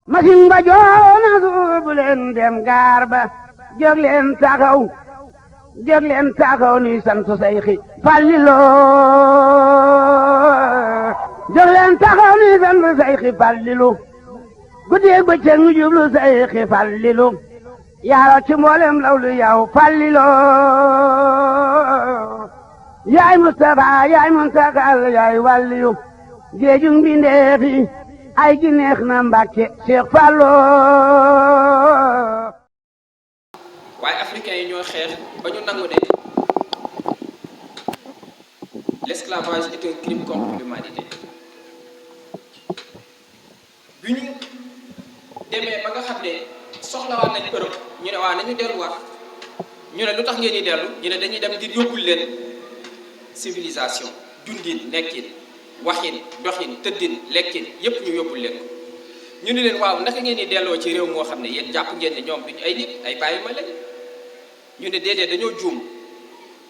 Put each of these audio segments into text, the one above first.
masin ba joona suubu leen dem gaar ba jóg leen taxaw nuy sant Seyxi Fallilo jóg leen taxaw nuy sant Seyxi Fallilu guddeeg bëccëg ñu jublu Seyxi Fallilu yaaro ci mboolem lawlu yow Fallilo yaay Mustafa yaay Muntakal yaay wàlliyu géejug mbindeefi ay gi neex na Mbàkke Cheikh Fallo. waaye africains yi ñoo xeex ba ñu nangu ne l'esclavage est un crime contre l'humanité bi ñu demee ba nga xam ne soxlawaat nañ Europe ñu ne waa nañu delluwaat ñu ne lu tax ngeen di dellu ñu ne dañuy dem ngir yóbbul leen civilisation dundin nekkin waxin doxin tëddin lekkin yépp ñu yóbbul leen ko ñu ne leen waaw naka ngeen di delloo ci réew moo xam ne yéen jàpp ngeen ne ñoom duñu ay nit ay bàyyi ma lañ ñu ne déedéet dañoo juum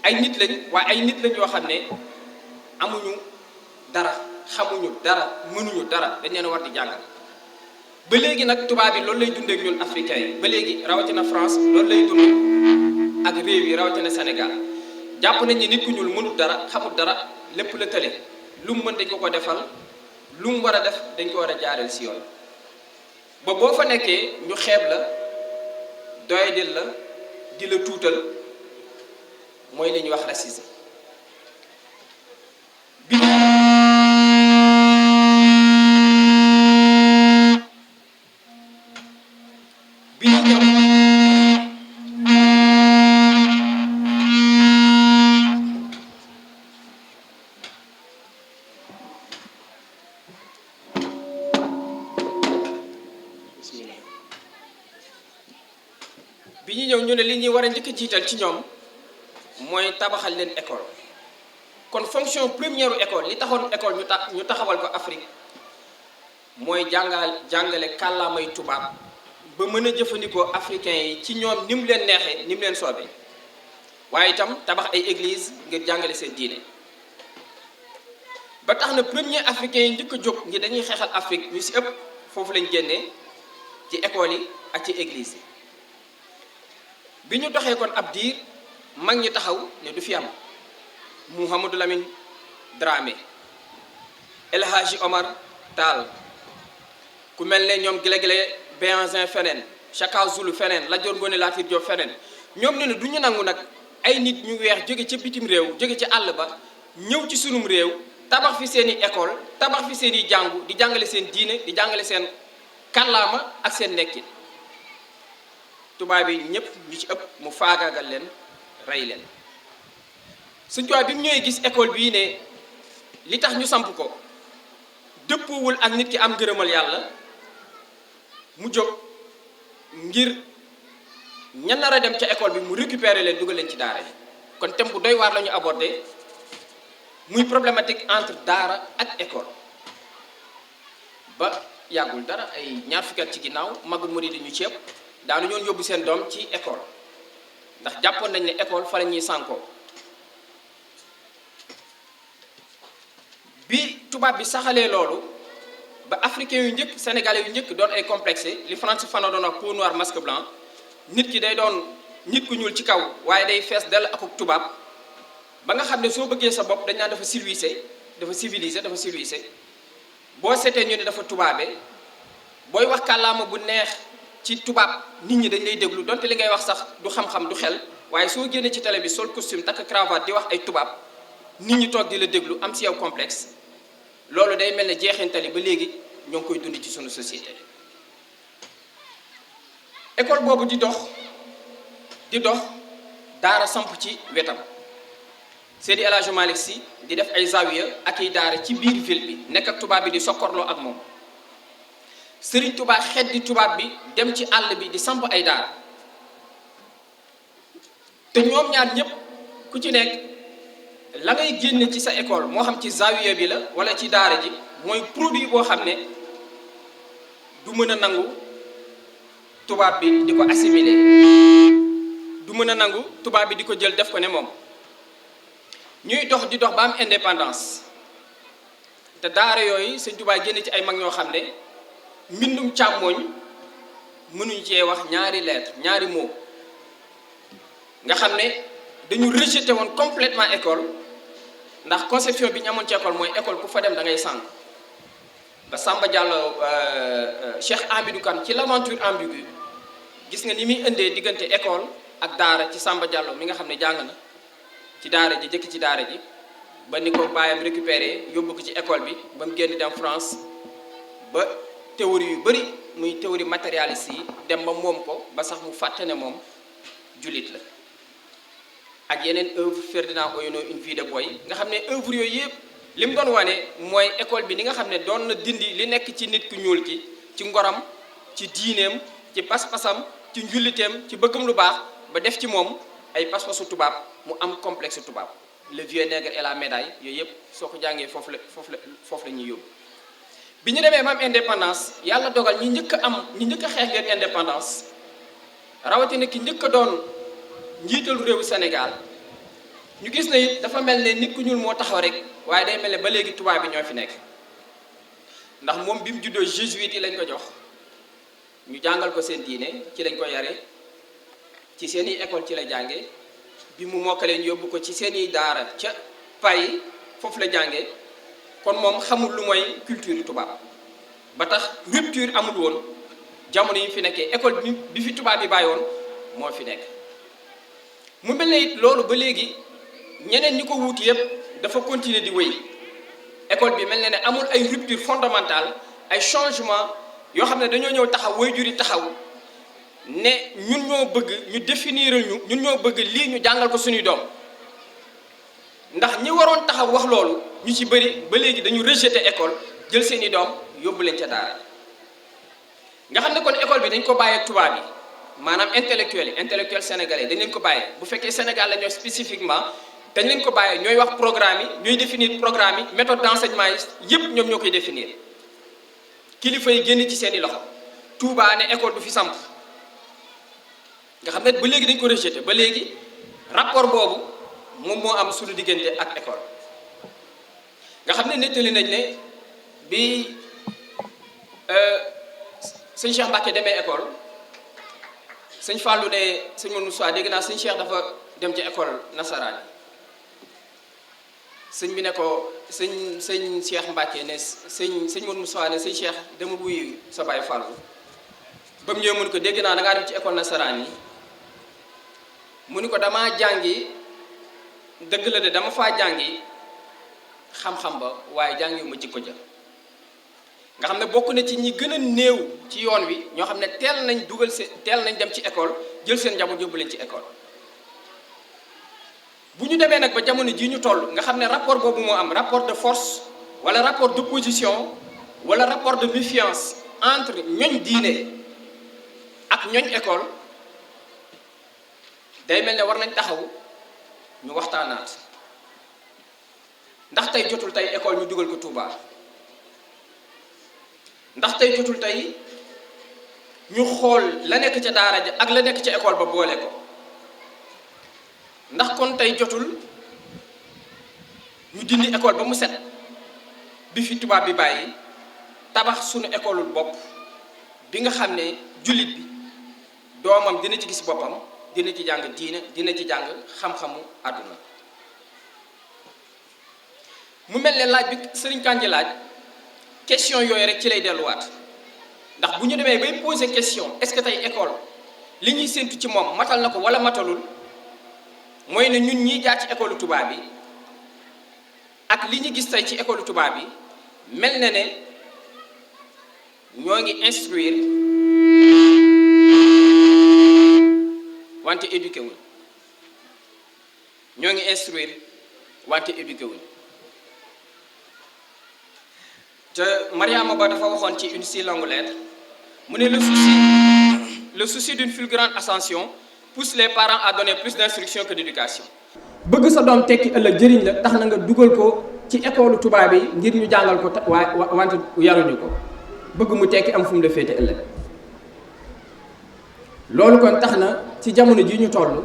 ay nit lañ waaye ay nit lañ yoo xam ne amuñu dara xamuñu dara mënuñu dara dañ leen war di jàngal ba léegi nag tubaab yi loolu lay dundee ak ñun africains yi ba léegi rawatina France loolu lay dund ak réew yi rawatina Sénégal jàpp nañ ni nit ku ñuul mënul dara xamul dara lépp la tële lu mu mën dañ ko defal lu mu war a def dañ ko war a jaareel si yoon ba boo fa nekkee ñu xeeb la doyadil la di la tuutal mooy li ñuy wax racisme bi ñu ñëw ñu ne li ñuy war a njëkk a jiital ci ñoom mooy tabaxal leen école kon fonction première école li taxoon école ñu taxawal ko Afrique mooy jàngale kàllaamay tubaab ba mën a jëfandikoo africains yi ci ñoom ni mu leen neexee ni mu leen soobee waaye itam tabax ay église ngir jàngale seen diine ba tax na premier africains yi njëkk a jóg ngir dañuy xeexal Afrique ñu si ëpp foofu lañ génnee ci école yi ak ci église yi bi ñu doxee kon ab diir mag ñi taxaw ne du fi am Mouhamadou Lamine Dramé El Hadji Omar Tall ku mel ne ñoom Gile-Gile Béhanzin feneen Chaka Zulu feneen Lat Dior Ngoné Latyr Diop feneen ñoom ne du ñu nangu nag ay nit ñu weex jóge ca bitim réew jóge ci àll ba ñëw ci sunum réew tabax fi seeni école tabax fi seeni jàngu di jàngale seen diine di jàngale seen kàllaama ak seen nekkin tubaab yi ñëpp ñu ci ëpp mu faagaagal leen rey leen Sëñ Tuubaa bi mu ñëwee gis école bii ne li tax ñu samp ko dëppoowul ak nit ki am ngërëmal yàlla mu jóg ngir ña nar a dem ca école bi mu récupérer leen dugal leen ci daara yi kon thème bu doy waar la ñu abordé muy problématique entre daara ak école ba yàggul dara ay ñaar fukki at ci ginnaaw magu murid ñu ceeb daanu ñoon yóbbu seen doom ci école ndax jàppoon nañ ne école fa la ñuy sànkoo bi tubaab bi saxalee loolu ba africains yu njëkk sénégalais yu njëkk doon ay complexé li France Fanon doon wax peau noire masque blanc nit ki day doon nit ku ñuul ci kaw waaye day fees dell ak tubaab ba nga xam ne soo bëggee sa bopp dañ naan dafa civilisé dafa civilisé boo seetee ñu ne dafa tubaabe booy wax kàllaama bu neex ci tubaab nit ñi dañ lay déglu donte li ngay wax sax du xam-xam du xel waaye soo génnee ci télé bi sol costume takk cravate di wax ay tubaab nit ñi toog di la déglu am si yow complexe loolu day mel ne jeexintali ba léegi ñoo ngi koy dund ci sunu société école boobu di dox daara samp ci wetam Seydi El Hadji Malick Sy di def ay zawiya ak i daara ci biir ville bi nekk ak tubaab bi di sokkorloo ak moom Sëriñ Tuubaa xeddi tubaab bi dem ci àll bi di samp ay daara te ñoom ñaar ñépp ku ci nekk la ngay génne ci sa école moo xam ci zawiya bi la wala ci daara ji mooy produit boo xam ne du mën a nangu tubaab bi di ko assimiler du mën a nangu tubaab bi di ko jël def ko ne moom ñuy dox di dox ba am indépendance te daara yooyu Sëñ Tuubaa génne ci ay mag ñoo xam ne mbindum càmmooñ mënuñ cee wax ñaari lettre ñaari mot nga xam ne dañu rejeté woon complètement école ndax conception bi ñu amoon ci école mooy école ku fa dem da ngay sànq ba Samba Diallo Cheikh Hamidou Kane ci l'aventure ambiguë gis nga ni muy indee diggante école ak daara ci Samba Diallo mi nga xam ne jàng na ci daara ji jëkk ci daara ji ba ni ko bàyyam récupéré yóbbu ko ci école bi ba mu génn dem France ba théorie yu bëri muy théorie matérialiste yi dem ba moom ko ba sax mu fàtte ne moom jullit la ak yeneen œuvre Ferdinand Oyono Une vie de boy nga xam ne œuvre yooyu yëpp li mu doon wane mooy école bi ni nga xam ne doon na dindi li nekk ci nit ku ñuul ki ci ngoram ci diineem ci pas-pasam ci njulliteem ci bëggam lu baax ba def ci moom ay pas-pasu tubaab mu am complexe tubaab le vieux nègre et la médaille yooyu yëpp soo ko jàngee foofu la ñuy yóbbu. bi ñu demee ba am indépendance yàlla dogal ñi njëkk a xeex ngeen indépendance rawatina ki njëkk a doon njiitalu réewu Sénégal ñu gis na it dafa mel ne nit ku ñuul moo taxaw rek waaye day mel ne ba léegi tubaab bi ñoo fi nekk ndax moom bi mu juddoo jésuite yi lañ ko jox ñu jàngal ko seen diine ci lañ ko yare ci seeni école ci la jànge bi mu mokkalee ñu yóbbu ko ci seeni daara ca Paris foofu la jànge kon moom xamul lu mooy culture tubaab ba tax rupture amul woon jamono yi fi nekkee école bi fi tubaab bi bàyyi woon moo fi nekk mu mel ne it loolu ba léegi ñeneen ñi ko wuuti yépp dafa continuer di wéy école bi mel na ne amul ay rupture fondamentale ay changement yoo xam ne dañoo ñëw taxaw waajur yi taxaw ne ñun ñoo bëgg ñu définir ñun ñoo bëgg lii ñu jàngal ko suñuy doom ndax ñi waroon taxaw wax loolu ñu ci bëri ba léegi dañu rejeter école jël seeni doom yóbbu leen ca daara nga xam ne kon école bi dañ ko bàyyee tubaab yi maanaam intellectuel sénégalais dañ leen ko bàyyee bu fekkee Sénégal la ñoo spécifiquement dañ leen ko bàyyee ñooy wax programme yi ñooy définir programme yi méthode d'enseignement yi yépp ñoom ñoo koy définir kilifa yi génn ci seeni loxo Touba ne école du fi samp nga xam ne ba léegi dañ ko rejeté ba léegi rapport boobu moom moo am suñu diggante ak école nga xam ne nettali nañ ne bi sëñ Cheikh Mbacke demee école sëñ Fallou ne sëñ Mounou Moussa dégg naa sëñ Cheikh dafa dem ci école nasaraan yi sëñ bi ne ko sëñ Cheikh Mbacke ne sëñ Mounou Moussa ne sëñ Cheikh dama wuyu sa baay Fallou ba mu ñëwee mu ne ko dégg naa da ngaa dem ci école nasaraan yi mu ni ko damaa jàngi dëgg la de dama faa jàngi xam-xam ba waaye jàngiwu ma jikko ja nga xam ne bokk na ci ñi gën a néew ci yoon wi ñoo xam ne teel nañ dem ci école jël seen njaboot yóbbu leen ci école bu ñu demee nag ba jamono jii ñu toll nga xam ne rapport boobu moo am rapport de force wala rapport d'opposition wala rapport de méfiance entre ñoñ diine ak ñoñ école day mel ne war nañ taxaw ñu waxtaanaat ndax tey jotul tey école ñu dugal ko Touba ndax tey jotul tey ñu xool la nekk ca daara ja ak la nekk ca école ba boole ko ndax kon tey jotul ñu dindi école ba mu set bi fi tubaab bi bàyyi tabax sunu école bopp bi nga xam ne jullit bi doomam dina ci gis boppam dina ci jàng diine dina ci jàng xam-xamu àdduna mu mel ne laaj bi Sëriñ Kandji laaj question yooyu rek ci lay delluwaat ndax bu ñu demee bay poser question est-ce que tey école li ñuy séntu ci moom matal na ko wala matalul mooy ne ñun ñiy jaar ci école tubaab bi ak li ñu gis tey ci école tubaab bi mel na ne ñoo ngi instruire wante éduqué wuñ ñoo ngi instruire wante éduqué wuñ te Mariama Ba dafa waxoon ci une si longue lettre mu ne le souci d'une fulgurante ascension pousse les parents à donner plus d'instruction que d'éducation. bëgg sa doom tekki ëllëg jëriñ la tax na nga dugal ko ci école tubaab yi ngir ñu jàngal ko wante yaruñu ko bëgg mu tekki am fu mu la féete ëllëg loolu kon tax na ci jamono ji ñu toll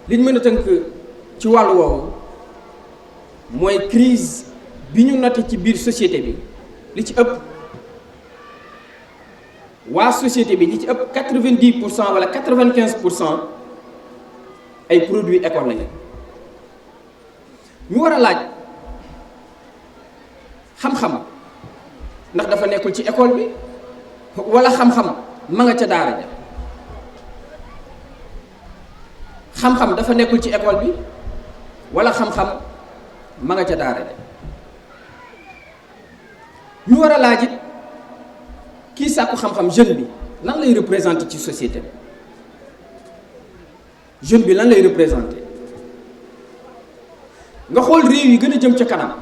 liñ mën a tënk ci wàllu woowu mooy crise bi ñu noté ci biir société bi li ci ëpp waa société bi ñi ci ëpp 90% wala 95% ay produits école lañu. ñu war a laaj xam-xam ndax dafa nekkul ci école bi wala xam-xam ma nga ca daara ja. xam-xam dafa nekkul ci école bi wala xam-xam ma nga ca daara ja. ñu war a laaj it kii sàkku xam-xam jeune bi lan lay représenter ci société bi jeune bi lan lay représenter. nga xool réew yi gën a jëm ca kanam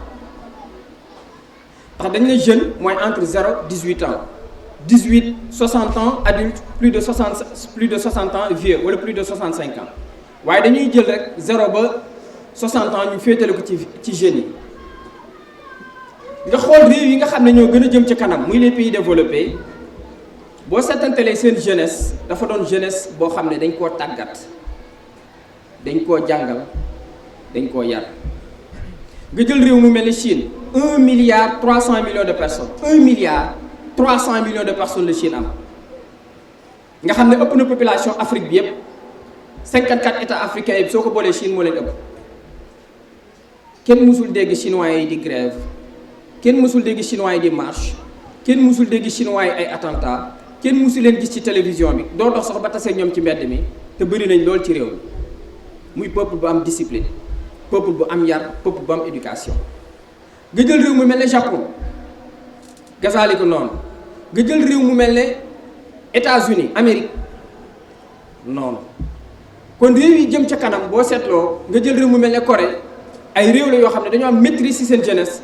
ndax dañ ne jeune mooy entre 0 18 ans 18 60 ans adulte plus de 60 ans vieux wala plus de 65 ans waaye dañuy jël rek 0 ba 60 ans ñu féetale ko ci jeunes yi. nga xool réew yi nga xam ne ñoo gën a jëm ca kanam muy les pays développés boo seetantalee seen jeunesse dafa doon jeunesse boo xam ne dañ koo tàggat dañ koo jàngal dañ koo yar. nga jël réew mu mel ni Chine 1 milliard 300 millions de personnes 1 milliard 300 millions de personnes la Chine am nga xam ne ëpp na population Afrique bi yépp 54 états africains yi soo ko boolee Chine moo leen ëpp. kenn mësul dégg chinois yi di grève kenn mësul dégg chinois yi di marche kenn mësul dégg chinois yi ay attentat kenn mësul leen gis ci télévision bi doo dox sax ba tasee ñoom ci mbedd mi te bëri nañ lool ci réew mi muy peuple bu am discipline. peuple bu am yar peuple bu am éducation. nga jël réew mu mel ne Japon gazaali ko noonu nga jël réew mu mel ne États-Unis Amérique noonu kon réew yi jëm ca kanam boo seetloo nga jël réew mu mel ne Corée ay réew la yoo xam ne dañoo am maîtrise ci seen jeunesse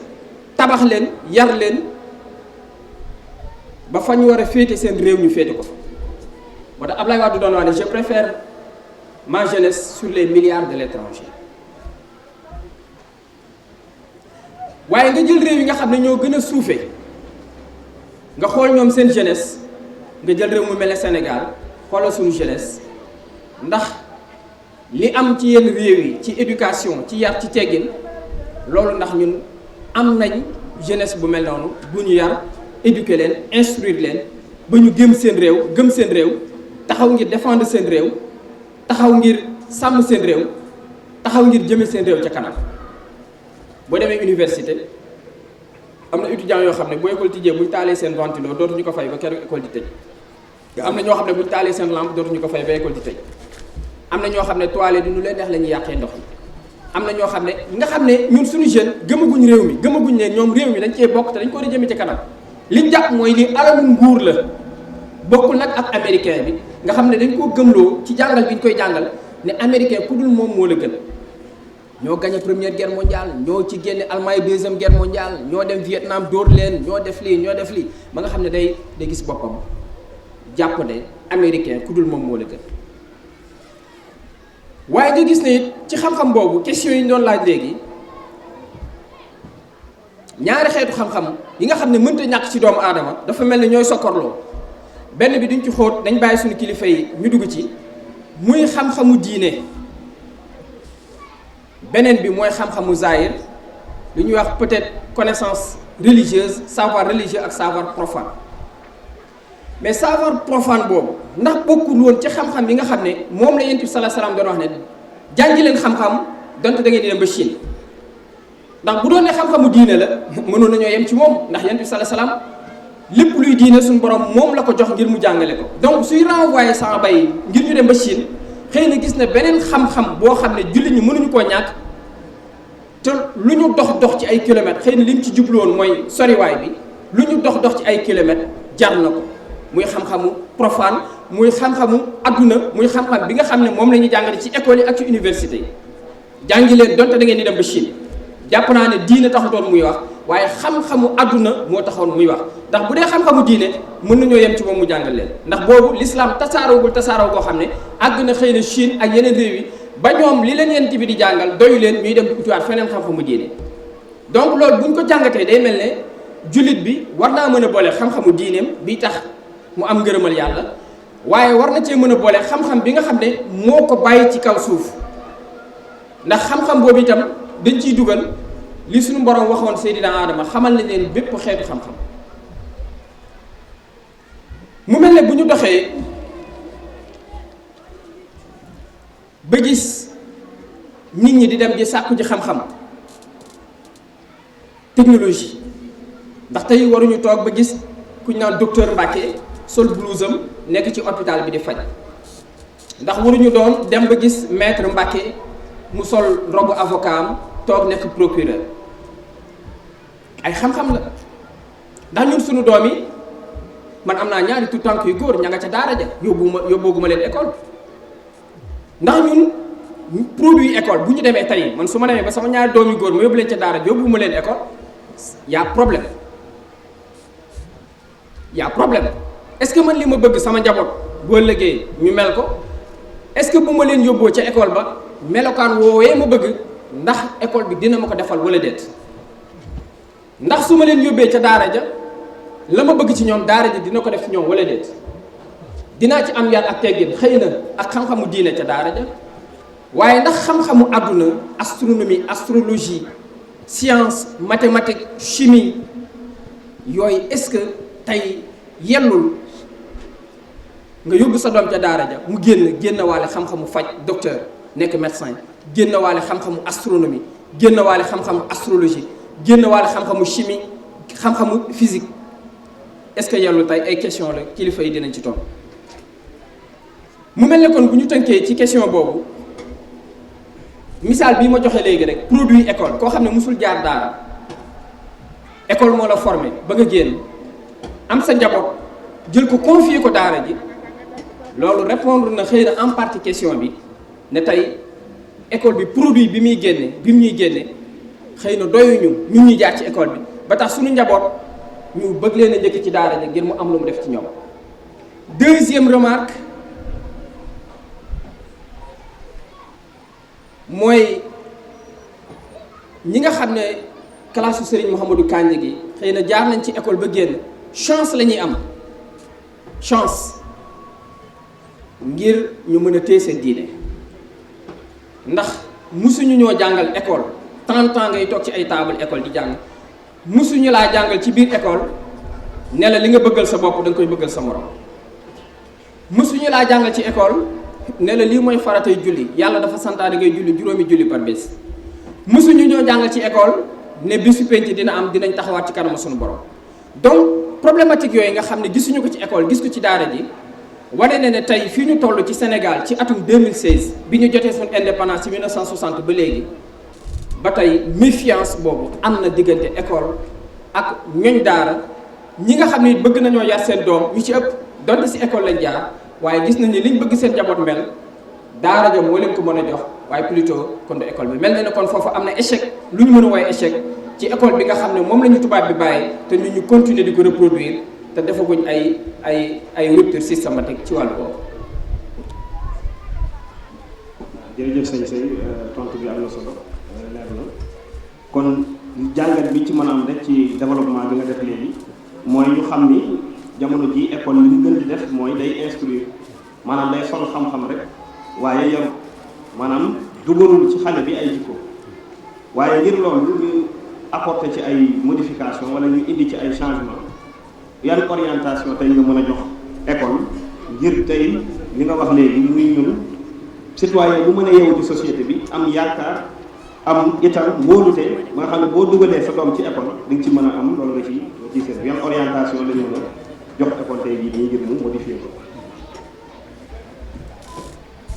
tabax leen yar leen ba fa ñu war a féete seen réew ñu féete ko moo tax Ablaye Wade doon wax ne je préfère ma jeunesse sur les milliards de l'étranger. waaye nga jël réew yi nga xam ne ñoo gën a suufee nga xool ñoom seen jeunesse nga jël réew mu mel ne Sénégal xoolal suñu jeunesse ndax li am ci yenn réew yi ci éducation ci yar ci teggin loolu ndax ñun am nañ jeunesse bu mel noonu bu ñu yar éduquer leen instruire leen ba ñu gëm seen réew taxaw ngir défendre seen réew taxaw ngir sàmm seen réew taxaw ngir jëme seen réew ca kanam. boo demee université am na étudiants yoo xam ne bu école tijjee buñ taalee seen ventilo dootuñu ko fay ba keroog école di tëj nga am na ñoo xam ne buñ taalee seen lampe dootuñu ko fay ba école di tëj am na ñoo xam ne toilette du ñu leen neex la ñuy yàqee ndox yi am na ñoo xam ne nga xam ne ñun suñu jeune gëmaguñ réew mi gëmaguñ ne ñoom réew mi dañ cee bokk te dañ ko war a jëme ci kanam liñ jàpp mooy li alalu nguur la bokkul nag ak américain bi nga xam ne dañ koo gëmloo ci jàngal bi ñu koy jàngal ne américain ku dul moom moo la gën. ñoo gagné première guerre mondiale ñoo ci génne Allemagne deuxième guerre mondiale ñoo dem Vietnam dóor leen ñoo def lii ba nga xam ne day gis boppam jàpp ne américain ku dul moom moo la gën. waaye nga gis ne it ci xam-xam boobu question yi ñu doon laaj léegi ñaari xeetu xam-xam yi nga xam ne mënta ñàkk ci doomu aadama dafa mel ni ñooy sokkorloo benn bi duñ ci xóot dañ bàyyi suñu kilifa yi ñu dugg ci muy xam-xamu diine. beneen bi mooy xam-xamu zahir lu ñuy wax peut-être connaissance religieuse savoir religieux ak savoir profane mais savoir profane boobu ndax bokkul woon ci xam-xam yi nga xam ne moom la Yonent bi sallallahu alayhi wasallam doon wax ne jàngi leen xam-xam donte da ngeen di dem ba Chine ndax bu doon ne xam-xamu diine la mënoon nañoo yem ci moom ndax Yonent bi sallallahu alayhi wasallam lépp luy diine suñu borom moom la ko jox ngir mu jàngale ko donc suy renvoyer saxaaba yi ngir ñu dem ba Chine xëy na gis na beneen xam-xam boo xam ne jullit ñi mënuñu koo ñàkk te lu ñu dox ci ay kilomètres xëy na li mu ci jubluwoon mooy soriwaay bi lu ñu dox ci ay kilomètres jar na ko muy xam-xamu profane muy xam-xamu adduna muy xam-xam bi nga xam ne moom la ñuy jàngale ci école yi ak ci université yi jàngi leen donte da ngeen di dem ba Chine jàpp naa ne diine taxutoon muy wax waaye xam-xamu adduna moo taxoon muy wax ndax bu dee xam-xamu diine mën nañoo yem ci moom mu jàngal leen ndax boobu l'islam tasaaroo koo xam ne àgg na xëy na Chine ak yeneen réew yi ba ñoom li leen Yonent bi di jàngal doyu leen ñuy dem di utiwaat feneen xam-xamu diine donc loolu bu ñu ko jàngatee day mel ne jullit bi war naa mën a boole xam-xamu diineem bi tax mu am ngërëmal yàlla waaye war na cee mën a boole xam-xam bi nga xam ne moo ko bàyyi ci kaw suuf ndax xam-xam boobu itam dañ ciy dugal li suñu borom waxoon Seydina Adama xamal nañ leen bépp xeetu xam-xam mu mel ne bu ñu doxee ba gis nit ñi di dem di sàkku ji xam-xam technologie ndax tey waruñu toog ba gis ku ñu naan docteur Mbacke sol blouse am nekk ci hôpital bi di faj ndax waruñu doon dem ba gis maître Mbacke mu sol robu avocat am toog nekk procureur ay xam-xam la ndax ñun suñu doom yi man am naa ñaari tout tànk yu góor ña nga ca daara ja yóbbooguma leen école ndax ñun produit école bu ñu demee tey man su ma demee ba sama ñaari doom yu góor ma yóbbu leen ca daara yóbbuwuma leen école y'a problème y'a problème est-ce que man li ma bëgg sama njaboot boo ëllëgee ñu mel ko est-ce que bu ma leen yóbboo ca école ba melokaan woowee ma bëgg ndax école bi dina ma ko defal wala déet ndax su ma leen yóbbee ca daara ja la ma bëgg ci ñoom daara ja dina ko def ci ñoom wala déet dinaa ci am yar ak teggin xëy na ak xam-xamu diine ca daara ja waaye ndax xam-xamu àdduna astronomie astrologie science mathématique chimie yooyu est-ce que tey yellul nga yóbbu sa doom ca daara ja mu génn waale xam-xamu faj docteur nekk médecin génn waale xam-xamu astronomie génn waale xam-xamu astrologie génn waale xam-xamu chimie xam-xamu physique est-ce que yellul tey ay question la kilifa yi dinañ ci toog mu mel ne kon bu ñu tënkee ci question boobu misaal bii ma joxe léegi rek produit école koo xam ne musul jaar daara école moo la formé ba nga génn am sa njaboot jël ko confier ko daara ji loolu répondre na xëy na en partie question bi ne tey école bi produit bi muy génne bi mu ñuy génne xëy na doyuñu ñun ñuy jaar ci école bi ba tax suñu njaboot ñu bëgg leen a njëkk ci daara ji ngir mu am lu mu def ci ñoom. Deuxième remarque mooy ñi nga xam ne classe Serigne Mouhamadou Kandji gi xëy na jaar nañ ci école ba génn chance la ñuy am chance ngir ñu mën a téye seen diine ndax musuñu ñoo jàngal école 30 ans ngay toog ci ay table école di jàng musuñu laa jàngal ci biir école ne la li nga bëggal sa bopp da nga koy bëggal sa morom musuñu laa jàngal ci école ne la lii mooy faratay julli yàlla dafa santaane ngay julli juróomi julli par bés musuñu ñoo jàngal ci école ne bisu penc dina am dinañ taxawaat ci kanam suñu borom donc problématique yooyu nga xam ne gisuñu ko ci école gis ko ci daara ji wane ne tey fii ñu toll ci Sénégal ci atum 2016 bi ñu jotee suñu indépendance ci 1960 ba léegi ba tey méfiance boobu am na diggante école ak ñoñ daara ñi nga xam ne bëgg nañoo yar seen doom ñu ci ëpp donte si école lañ jaar waaye gis nañ ni liñ bëgg seen njaboot mel daara ja moo leen ko mën a jox waaye plutôt kon de école bi mel na ne kon foofu am na échec lu ñu mën a woowee échec ci école bi nga xam ne moom la ñu tubaab bi bàyyi te ñu continuer di ko reproduire te defaguñ ay rupture systématique ci wàllu boobu. jërëjëf sëñ Sey tontu bi am na solo leer na kon jàngat bi ci mën a am rek ci développement bi nga def léegi mooy ñu xam ni jamono ji école li ñu gën di def mooy day instruire maanaam day sol xam-xam rek waaye yow maanaam dugalul ci xale bi ay jikko waaye ngir loolu ñu apporter ci ay modification wala ñu indi ci ay changement yan orientation tey nga mën a jox école ngir tey li nga wax léegi muy ñun citoyen bu mën a yeewu ci société bi am yaakaar am itam mbóolute ba nga xam ne boo dugalee sa doom ci école di nga ci mën a am loolu nga ci seet yan orientation la ñu mën a jox école tey jii nii ngir mu modifier ko.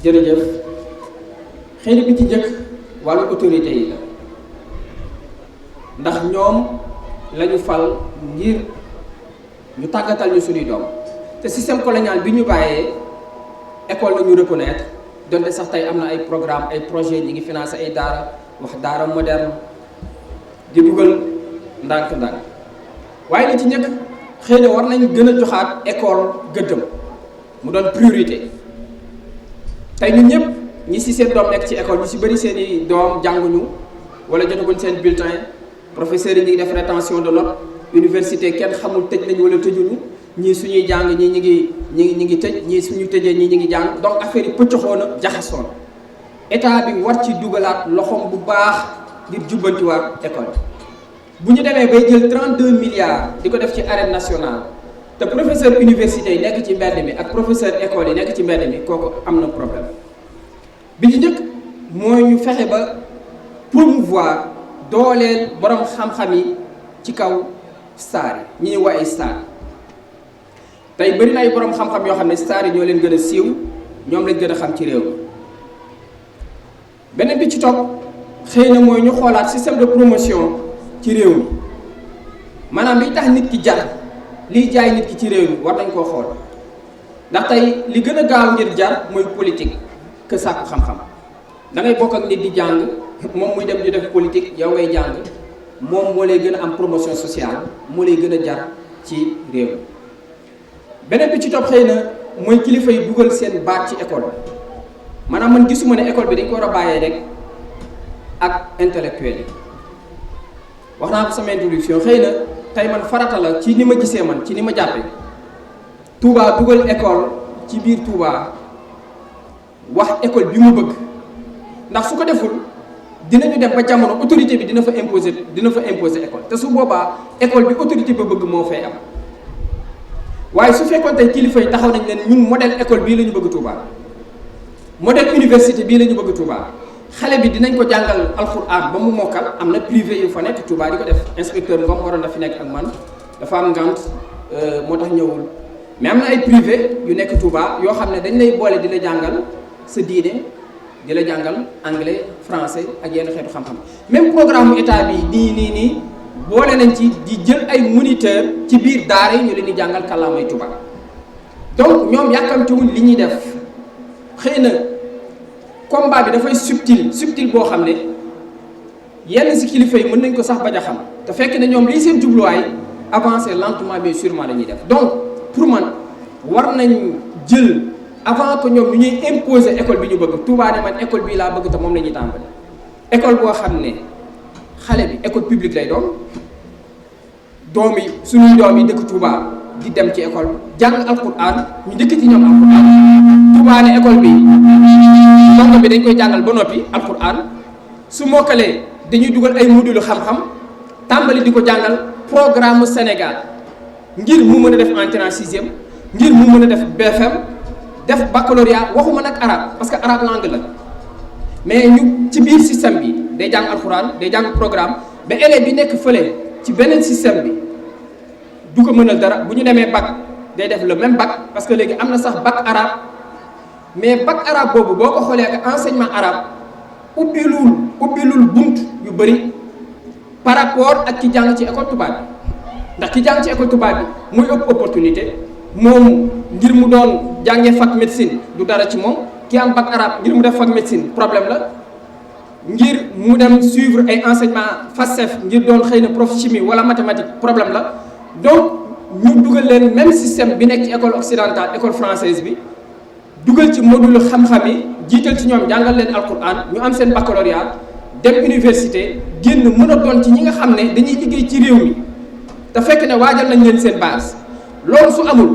jërëjëf xëy na bi ci njëkk wàllu autorité yi la ndax ñoom la ñu fal ngir ñu tàggatal ñu suñuy doom te système colonial bi ñu bàyyee école la ñu reconnaître donte sax tey am na ay programme ay projet ñi ngi financé ay daara wax daara moderne di dugal ndànk-ndànk waaye li ci njëkk xëy na war nañ gën a joxaat école gëddëm mu doon priorité tey ñun ñëpp ñi si seen doom nekk ci école ñu si bëri seen i doom jànguñu wala jotaguñ seen bulletin professeurs yi ñu ngi def rétention de notes université kenn xamul tëj nañ wala tëjuñu ñii suñuy jàng ñii ñi ngi tëj ñii suñu tëjee ñii ñi ngi jàng donc affaire yi pëccoxoo na jaxasoo na état bi war ci dugalaat loxoom bu baax ngir jubbantiwaat école bu ñu demee bay jël 32 milliards di ko def ci arène nationale te professeur université yi nekk ci mbedd mi ak professeur école yi nekk ci mbedd mi kooku am na problème bi ci njëkk mooy ñu fexe ba promouvoir dooleel borom xam-xam yi ci kaw star yi ñi ñuy wax ay star tey bëri na ay borom xam-xam yoo xam ne star yi ñoo leen gën a siiw ñoom lañ gën a xam ci réew mi beneen bi ci topp xëy na mooy ñu xoolaat système de promotion ci réew mi maanaam liy tax nit ki jar liy jaay nit ki ci réew mi war nañ koo xool ndax tey li gën a gaaw ngir jar mooy politique que sàkku xam-xam da ngay bokk ak nit di jàng moom muy dem di def politique yow ngay jàng moom moo lay gën a am promotion sociale moo lay gën a jar ci réew mi beneen bi ci topp xëy na mooy kilifa yi dugal seen baat ci école maanaam man gisuma ne école bi dañ ko war a bàyyee rek ak intellectuel yi wax naa ko sama introduction xëy na tey man farata la ci ni ma gisee man ci ni ma jàppe Touba dugal école ci biir Touba wax école bi mu bëgg ndax su ko deful dinañu dem ba jamono autorité bi dina fa imposer école te su boobaa école bi autorité ba bëgg moo fay am waaye su fekkoon tey kilifa yi taxaw nañ leen ñun modèle école bii la ñu bëgg Touba modèle université bii la ñu bëgg Touba xale bi dinañ ko jàngal alxuraan ba mu mokkal am na privé yu fa nekk Touba di ko def inspecteur Ngom waroon na fi nekk ak man dafa am ngant moo tax ñëwul mais am na ay privé yu nekk Touba yoo xam ne dañ lay boole di la jàngal sa diine di la jàngal anglais français ak yenn xeetu xam-xam même programme état bi nii boole nañ ci di jël ay moniteur ci biir daara yi ñu leen di jàngal kàllaamay Touba donc ñoom yàkkamtiwuñ li ñuy def xëy na combat bi dafay subtil boo xam ne yenn si kilifa yi mën nañ ko sax bañ a xam te fekk ne ñoom lii seen jubluwaay avancer lentement mais sûrement la ñuy def donc pour man war nañ jël avant que ñoom ñu ñuy imposer école bi ñu bëgg Touba ne man école bii laa bëgg te moom la ñuy tàmbali école boo xam ne xale bi école publique lay doom yi suñuy doom yi dëkk Touba di dem ci école jàng alquran ñu dëkk ci ñoom alquran Touba ne école bi dongo bi dañ koy jàngal ba noppi alquran su mokkalee dañuy dugal ay module xam-xam tàmbali di ko jàngal programme Sénégal ngir mu mën a def entrée en sixième ngir mu mën a def BFM def baccalauréat waxuma nag arabe parce que arabe langue la mais ñu ci biir système bi day jàng alxuraan day jàng programme ba élève bi nekk fële ci beneen système bi du ko mënal dara bu ñu demee bac day def le même bac parce que léegi am na sax bac arabe mais bac arabe boobu boo ko xoolee ak enseignement arabe ubbilul bunt yu bëri par rapport ak ki jàng ci école tubaab bi ndax ki jàng ci école tubaab bi muy ëpp opportunité moom ngir mu doon jàngee fac médecine du dara ci moom ki am bac arabe ngir mu def fac médecine problème la ngir mu dem suivre ay enseignement FACEF ngir doon xëy na prof chimie wala mathématique problème la donc ñu dugal leen même système bi nekk ci école occidentale école française bi dugal ci module xam-xam yi jiital ci ñoom jàngal leen alquran ñu am seen baccalauréat dem université génn mën a doon ci ñi nga xam ne dañuy liggéey ci réew mi te fekk ne waajal nañ leen seen base loolu su amul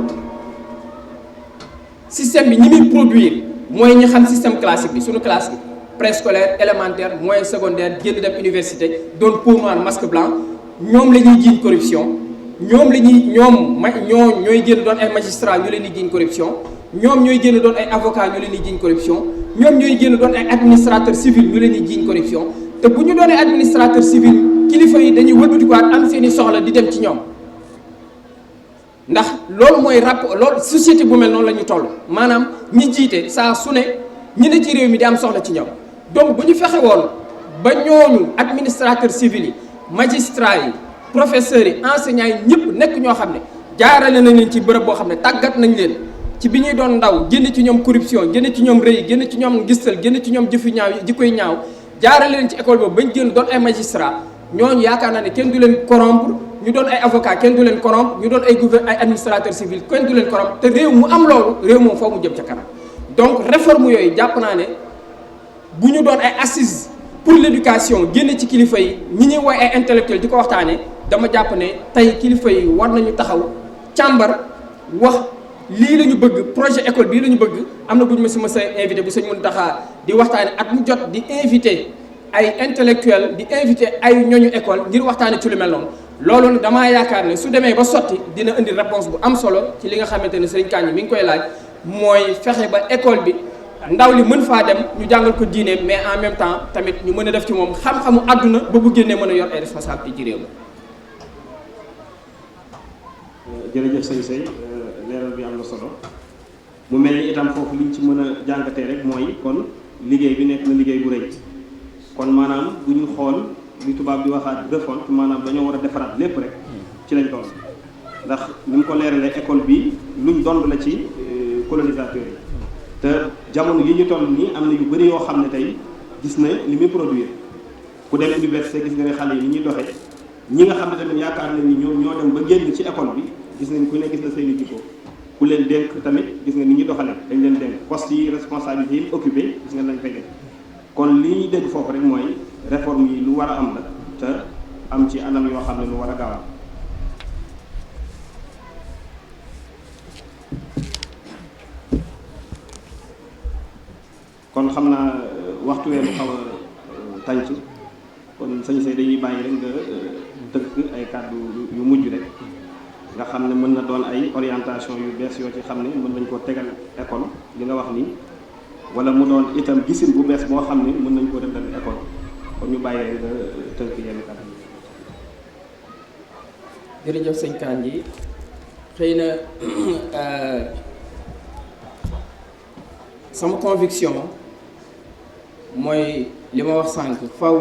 système bi ñi muy produire mooy ñi xam système classique bi suñu classe bi préscolaire élémentaire moyen secondaire génn dem université doon peau noire masque blanc ñoom la ñuy jiiñ corruption ñooy génn doon ay magistrat ñu leen di jiiñ corruption ñoom ñooy génn doon ay avocat ñu leen di jiiñ corruption ñoom ñooy génn doon ay administrateur civil ñu leen di jiiñ corruption te bu ñu doonee administrateur civil kilifa yi dañuy wëlbatikuwaat am seeni soxla di dem ci ñoom ndax loolu mooy rapport loolu société bu mel noonu la ñu toll maanaam ñi jiite saa su ne ñi ne ci réew mi di am soxla ci ñoom donc bu ñu fexe woon ba ñooñu administrateur civil yi magistrat yi professeurs yi enseignants yi ñëpp nekk ñoo xam ne jaarale nañ leen ci bërëb boo xam ne tàggat nañ leen ci bi ñuy doon ndaw génn ci ñoom corruption génn ci ñoom rëy génn ci ñoom ngistal génn ci ñoom jëfu ñaaw yi jikkoy ñaaw jaarale leen ci école boobu bañ génn doon ay magistrat ñooñu yaakaar naa ne kenn du leen corrompre ñu doon ay avocat kenn du leen corrompre ñu doon ay administrateur civil kenn du leen corrompre te réew mu am loolu réew moom foo mu jëm ca kanam donc réforme yooyu jàpp naa ne bu ñu doon ay assises pour l'éducation génn ci kilifa yi ñi ñuy woy ay intellectuels di ko waxtaanee dama jàpp ne tey kilifa yi war nañu taxaw càmbar wax lii la ñu bëgg projet école bii la ñu bëgg am na bu ñu ma si mës a invité bu sëñ Mountakha di waxtaane at mu jot di invité ay intellectuels di invité ay ñooñu école ngir waxtaane ci lu mel noonu loolu nag damaa yaakaar ne su demee ba sotti dina indi réponse bu am solo ci li nga xamante ne sëriñ Kandji mi ngi koy laaj mooy fexe ba école bi ndaw li mën faa dem ñu jàngal ko diine mais en même temps tamit ñu mën a def ci moom xam-xamu àdduna ba bu génnee mën a yor ay responsabilité ci réew mi. jërëjëf sëñ Sey leeral bi am na solo mu mel ni itam foofu liñ ci mën a jàngatee rek mooy kon liggéey bi nekk na liggéey bu rëy kon maanaam bu ñu xool li tubaab di waxaat refonte maanaam dañoo war a defaraat lépp rek ci lañ toll ndax ni mu ko leeralee école bi luñ dond la ci colonisateur yi te jamono yi ñu toll nii am na yu bëri yoo xam ne tey gis na li muy produire ku dem université gis nga ne xale yi ni ñuy doxee ñi nga xam ne tamit yaakaar nañ ni ñoo dem ba génn ci école bi gis nañ ku ne gis na seeni jikko ku leen dénk tamit gis nga ni ñuy doxale dañ leen dénk poste yi responsabilité yi occupé gis nga nañ fay def kon li ñuy dégg foofu rek mooy réforme yi lu war a am la te am ci anam yoo xam ne lu war a gaaw kon xam naa waxtu weeru xaw a tànc kon sëñ Sey dañuy bàyyi rek nga tënk ay kàddu yu mujj rek nga xam ne mën na doon ay orientation yu bees yoo ci xam ne mën nañ koo tegal école li nga wax nii wala mu doon itam gisin bu bees boo xam ne mën nañ koo def école kon ñu bàyyi rek nga tënk yenn kàddu yi. jërëjëf sëñ Kandji xëy na sama conviction mooy li ma wax sànq faw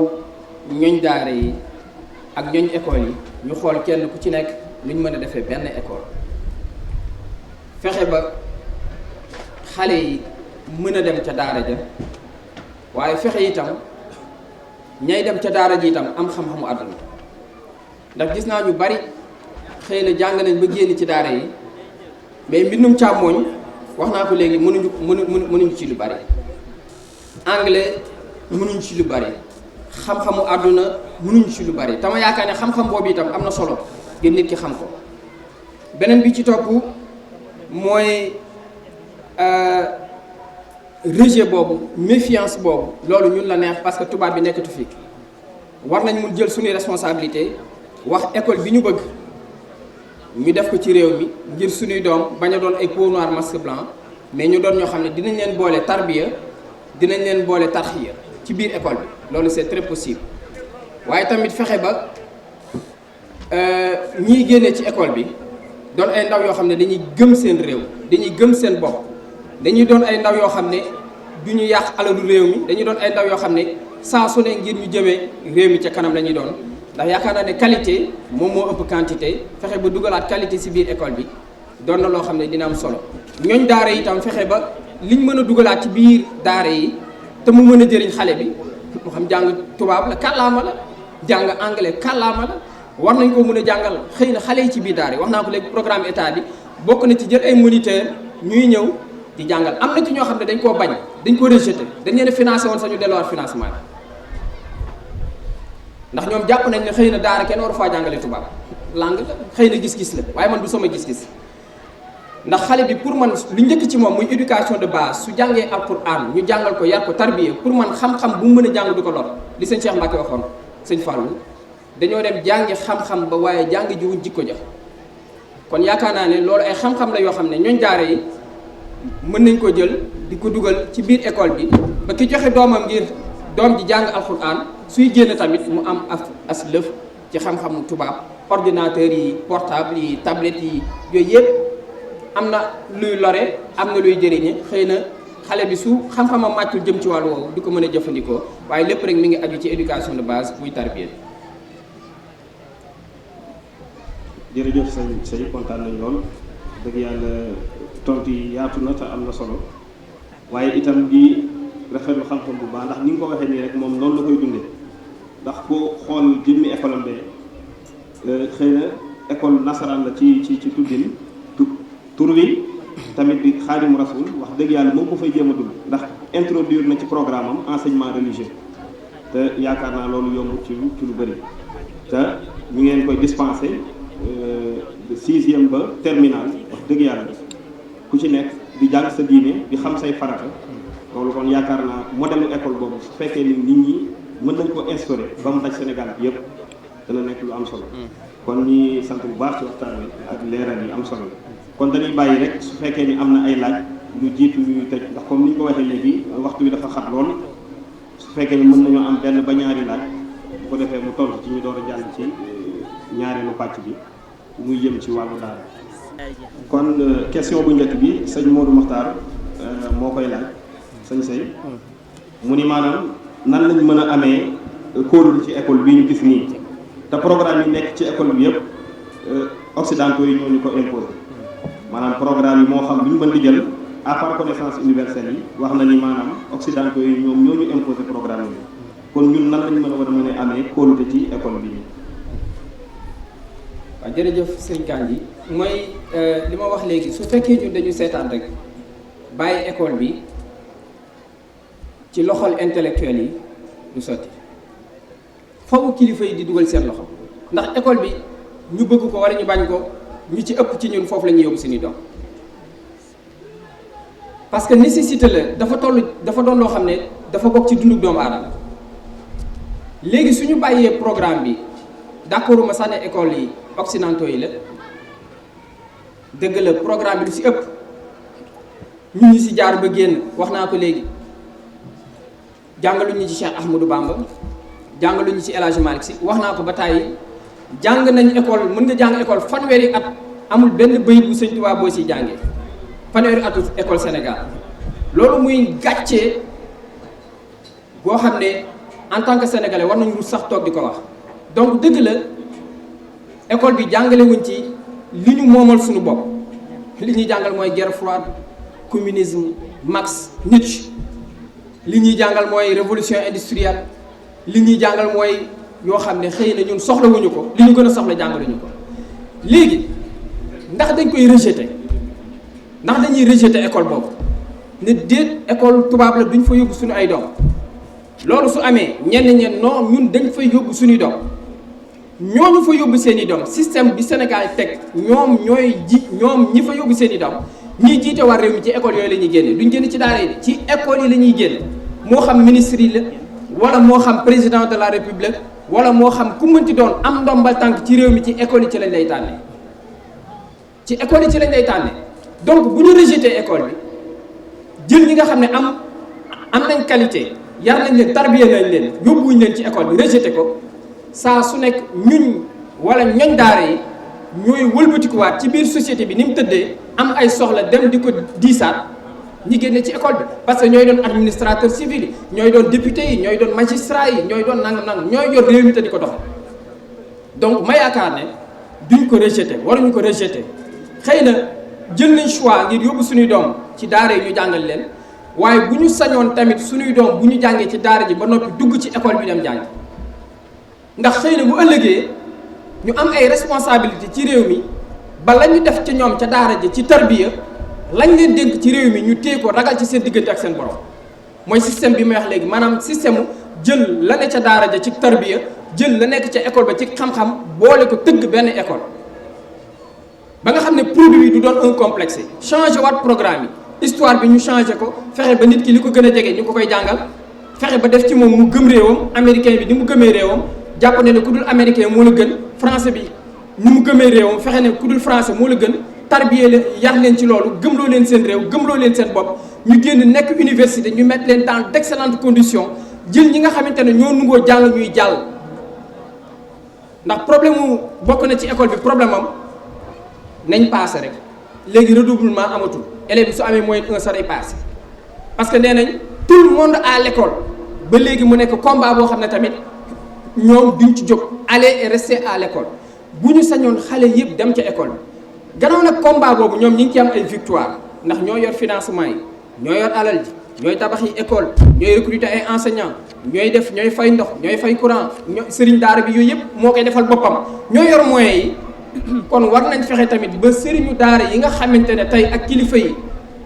ñooñ daara yi ak ñooñ école yi ñu xool kenn ku ci nekk lu ñu mën a defee benn école fexe ba xale yi mën a dem ca daara ja waaye fexe itam ñay dem ca daara ji itam am xam-xamu àdduna ndax gis naa ñu bari xëy na jàng nañ ba génn ci daara yi mais mbindum càmmooñ wax naa ko léegi mënuñu ci lu bari anglais mënuñu ci lu bari xam-xamu àdduna mënuñu ci lu bari tama yaakaar ne xam-xam boobu itam am na solo ngir nit ki xam ko beneen bi ci topp mooy rejet boobu méfiance boobu loolu ñun la neex parce que tubaab bi nekkatu fi war nañ mun jël suñuy responsabilité wax école bi ñu bëgg ñu def ko ci réew mi ngir suñuy doom bañ a doon ay peau noire masque blanc mais ñu doon ñoo xam ne dinañ leen boole tarbiya dinañ leen boole tarxiya ci biir école bi loolu c'est très possible waaye tamit fexe ba ñiy génnee ci école bi doon ay ndaw yoo xam ne dañuy gëm seen réew dañuy gëm seen bopp dañuy doon ay ndaw yoo xam ne du ñu yàq alalu réew mi dañuy doon ay ndaw yoo xam ne saa su ne ngir ñu jëmee réew mi ca kanam la ñuy doon ndax yaakaar naa ne qualité moom moo ëpp quantité fexe ba dugalaat qualité ci biir école bi doon na loo xam ne dina am solo ñooñ daara yi itam fexe ba liñ mën a dugalaat ci biir daara yi te mu mën a jëriñ xale bi moo xam jàng tubaab la kàllaama la jàng anglais kàllaama la war nañ koo mën a jàngal xëy na xale yi ci biir daara yi wax naa ko léegi programme état bi bokk na ci jël ay moniteur ñuy ñëw di jàngal am na ci ñoo xam ne dañ koo bañ dañ ko rejeté dañ leen a financé woon sañu delluwaat financement ndax ñoom jàpp nañ ne xëy na daara kenn waru faa jàngale tubaab langue la xëy na gis-gis la waaye man du sama gis-gis ndax xale bi pour man lu njëkk ci moom muy éducation de base su jàngee alquran ñu jàngal ko yar ko tarbiya pour man xam-xam bu mu mën a jàng du ko lor li sëñ Cheikh Mbacke waxoon sëñ Fallou dañoo dem jàngi xam-xam ba waaye jàngi jiwuñ jikko ja kon yaakaar naa ne loolu ay xam-xam la yoo xam ne ñooñ daara yi mën nañ ko jël di ko dugal ci biir école bi ba ki joxe doomam ngir doom ji jàng alquran suy génn tamit mu am as lëf ci xam-xamu tubaab ordinateur yi portable yi tablette yi yooyu yëpp am na luy lore am na luy jëriñe xëy na xale bi su xam-xamam màccul jëm ci wàllu woowu di ko mën a jëfandikoo waaye lépp rek mi ngi aju ci éducation de base buy tarbiya. jërëjëf sëñ kontaan nañ lool dëgg yàlla tontu yi yaatu na te am na solo waaye itam di rafetlu xam-xam bu baax ndax ni nga ko waxee nii rek moom noonu la koy dundee ndax ko xool jëmmi école am bee xëy na école nasaraan la ci tuddin tur wi tamit di Xaadimu Rasuul wax dëgg yàlla moo ko fay jéem a dund ndax introduire na ci programme am enseignement religieux te yaakaar naa loolu yomb ci lu bëri te ñu ngeen koy dispensé de 6e ba terminal wax dëgg yàlla ku ci nekk di jàng sa diine di xam say farata loolu kon yaakaar naa modèle école boobu su fekkee ni nit ñi mën nañ ko instauré ba mu daj Sénégal bi yëpp dana nekk lu am solo. kon ñi sant bu baax ci waxtaan wi ak leeral yi am solo kon dañuy bàyyi rek su fekkee ni am na ay laaj lu jiitu ñuy tëj ndax comme ni ñu ko waxee léegi waxtu bi dafa xat lool su fekkee ni mën nañoo am benn ba ñaari laaj bu ko defee mu tontu ci ñu door a jàll ci ñaareelu pàcc bi muy jëm ci wàllu daara. kon question bu njëkk bi sëñ Modou Mokhtar moo koy laaj sëñ Sey mu ni maanaam nan lañ mën a amee kóolul ci école bi ñu gis nii te programme yi nekk ci école bi yëpp occidentaux yi ñoo ñu ko imposé maanaam programme yi moo xam lu ñu mën di jël à part connaissance universelle yi wax na ni maanaam occidentaux yi ñoom ñoo ñu imposé programme yi kon ñun nan lañ mën a war a mën a amee kóolute ci école bi. waaw jërëjëf sëñ Kandji mooy li ma wax léegi su fekkee ñun dañu seetaan rek bàyyi école bi ci loxol intellectuel yi du sotti foofu kilifa yi di dugal seen loxo ndax école bi ñu bëgg ko wala ñu bañ ko ñu ci ëpp ci ñun foofu la ñuy yóbbu suñuy doom parce que nécessité la dafa doon loo xam ne dafa bokk ci dundu doomu aadama léegi suñu bàyyee programme bi d'accord ma sax ne école yi occidentaux yi la dëgg la programme bi lu si ëpp ñu ñi si jaar ba génn wax naa ko léegi jàngaluñu ci Cheikh Ahmadou Bamba jàngaluñu ci El Hadj Malick Sy wax naa ko ba tàyyi jàng nañ école mën nga jàng école fanweeri at amul benn bayit bu Sëñ Tuubaa boo siy jàngee fanweeri atu école Sénégal loolu muy gàccee boo xam ne en tant que sénégalais war nañu rus sax toog di ko wax donc dëgg la école bi jàngale wuñ ci li ñu moomal suñu bopp li ñuy jàngal mooy guerre froide communisme Marx Nietzsche li ñuy jàngal mooy révolution industrielle li ñuy jàngal mooy yoo xam ne xëy na ñun soxlawuñu ko li ñu gën a soxla jàngaluñu ko léegi ndax dañ koy rejeter ndax dañuy rejeter école boobu ne déet école tubaab la duñ fa yóbbu suñu ay doom loolu su amee ñenn non ñun dañ fay yóbbu suñuy doom ñooñu fa yóbbu seen i doom système bi Sénégal teg ñoom ñoom ñi fa yóbbu seen i doom ñiy jiite war réew mi ci école yooyu la ñuy génne duñ génn ci daara yi ci école yi la ñuy génne moo xam ministre yi la wala moo xam président de la république wala moo xam ku mënti doon am ndombal tànk ci réew mi ci école yi ci lañ lay tànnee ci école yi ci lañ lay tànnee donc bu ñu rejeté école bi jël ñi nga xam ne am nañ qualité yar nañ leen tarbiya nañ leen yóbbuwuñ leen ci école bi rejeté ko saa su nekk ñun wala ñoñ daara yi ñooy wëlbatikuwaat ci biir société bi ni mu tëddee am ay soxla dem di ko diisaat ñi génne ci école bi parce que ñooy doon administrateur civil yi ñooy doon député yi ñooy doon magistrat yi ñooy doon nangam ñooy yor réew mi te di ko doxal donc ma yaakaar ne duñ ko rejeté waruñu ko rejeté xëy na jël nañ choix ngir yóbbu suñuy doom ci daara yi ñu jàngal leen waaye bu ñu sañoon tamit suñuy doom bu ñu jàngee ci daara ji ba noppi dugg ci école bi dem jàng ndax xëy na bu ëllëgee ñu am ay responsabilité ci réew mi ba la ñu def ci ñoom ca daara ji ci tarbiya lañ leen dénk ci réew mi ñu téye ko ragal ci seen diggante ak seen borom mooy système bi may wax léegi maanaam système jël la ne ca daara ja ci tarbiya jël la nekk ca école ba ci xam-xam boole ko tëgg benn école ba nga xam ne produit yi du doon un complexe changé waat programme yi histoire bi ñu changé ko fexe ba nit ki li ko gën a jege ñu ko koy jàngal fexe ba def ci moom mu gëm réewam américain bi ni mu gëmee réewam jàpp ne ku dul américain moo la gën français bi ni mu gëmee réewam fexe ne ku dul français moo la gën tarbiyee leen yar leen ci loolu gëmloo leen seen réew gëmloo leen seen bopp ñu génn nekk université ñu mettre leen dans d'excellentes conditions jël ñi nga xamante ne ñoo nungoo jàll ñuy jàll ndax problème mu bokk na ci école bi problème am nañ passé rek léegi redoublement amatul élève bi su amee moyenne 1 sax day passé parce que nee nañ tout le monde à l'école ba léegi mu nekk combat boo xam ne tamit ñoom duñ ci jóg aller et rester à l'école bu ñu sañoon xale yëpp dem ca école bi gannaaw nag combat boobu ñoom ñi ngi ci am ay victoire ndax ñoo yor financement yi ñoo yor alal ji ñooy tabax yi école ñooy recruter ay enseignants ñooy fay ndox ñooy fay courant ñooy sëriñ daara bi yooyu yëpp moo koy defal boppam ñoo yor moyens yi kon war nañ fexe tamit ba sëriñu daara yi nga xamante ne tey ak kilifa yi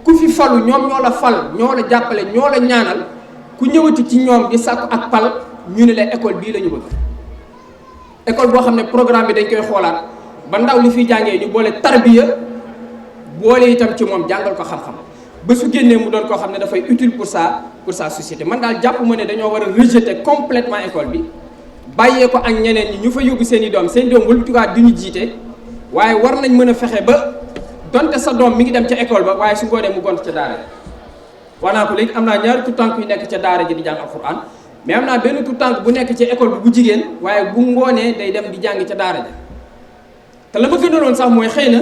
ku fi falu ñoom ñoo la fal ñoo la jàppale ñoo la ñaanal ku ñëwati ci ñoom di sàkku ak pal ñu ne la école bii la ñu bëgg école boo xam ne programme bi dañ koy xoolaat ba ndaw li fiy jàngee ñu boole tarbiya boole itam ci moom jàngal ko xam-xam ba su génnee mu doon koo xam ne dafay utile pour sa société man daal jàpp ma ne dañoo war a rejeter complètement école bi bàyyee ko ak ñeneen ñi ñu fa yóbbu seen i doom wala tugaat du ñu jiite waaye war nañ mën a fexe ba donte sa doom mi ngi dem ca école ba waaye su ngoonee mu gont ca daara ji wax naa ko léegi am naa ñaari tout tànk yu nekk ca daara ji di jàng alxuraan mais am naa benn tout tànk bu nekk ca école bi bu jigéen waaye bu ngoonee day dem di jàng ca daara ja te la ma gënaloon sax mooy xëy na